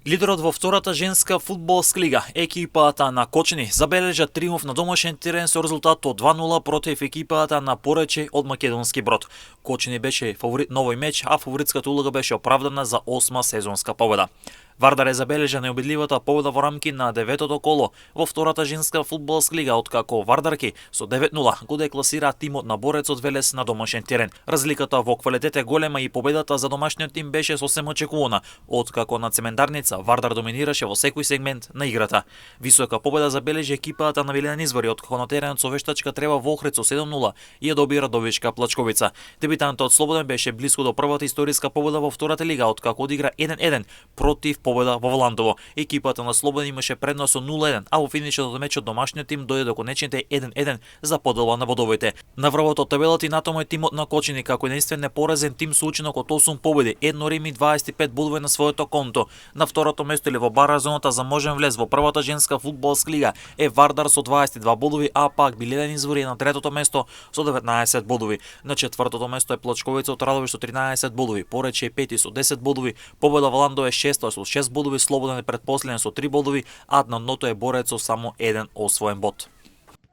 Лидерот во втората женска фудбалска лига, екипата на Кочани, забележа триумф на домашен терен со резултат од 2-0 против екипата на Порече од Македонски Брод. Кочани беше фаворит на овој меч, а фаворитската улога беше оправдана за 8-ма сезонска победа. Вардар е забележа необидливата победа во рамки на 9-тото коло во втората женска фудбалска лига, откако Вардарки со 9-0 го декласира тимот на Борецот Велес на домашен терен. Разликата во квалитет е голема и победата за домашниот тим беше сосема очекувана, откако на цементарница Вардар доминираше во секој сегмент на играта. Висока победа забележи екипата на Вилена Извори, откако на теренот со вештачка треба во Охрид со 7-0 и ја добира Радовишка Плачковица. Дебитантот Слободен беше блиску до првата историска победа во втората лига, откако одигра 1-1 против победа во Воландово. Екипата на Слободен имаше предност со 0-1, а во финишот од мечот домашниот тим дојде до конечните 1-1 за поделба на бодовите. На врвот од табелата и натаму е тимот на Кочани како единствен непоразен тим со учинок од 8 победи, 1 рем и 25 бодови на своето конто. На второто место или во бара зоната за можен влез во првата женска фудбалска лига е Вардар со 22 бодови, а пак Вилена Извори на третото место со 19 бодови. На четвртото место е Плачковица од Радовиш со 13 бодови, Порече е пети со 10 бодови, Победа Воландово е шесто со 6 бодови, Слободен е предпоследен со 3 бодови, а на дното е Борец со само 1 освоен бод.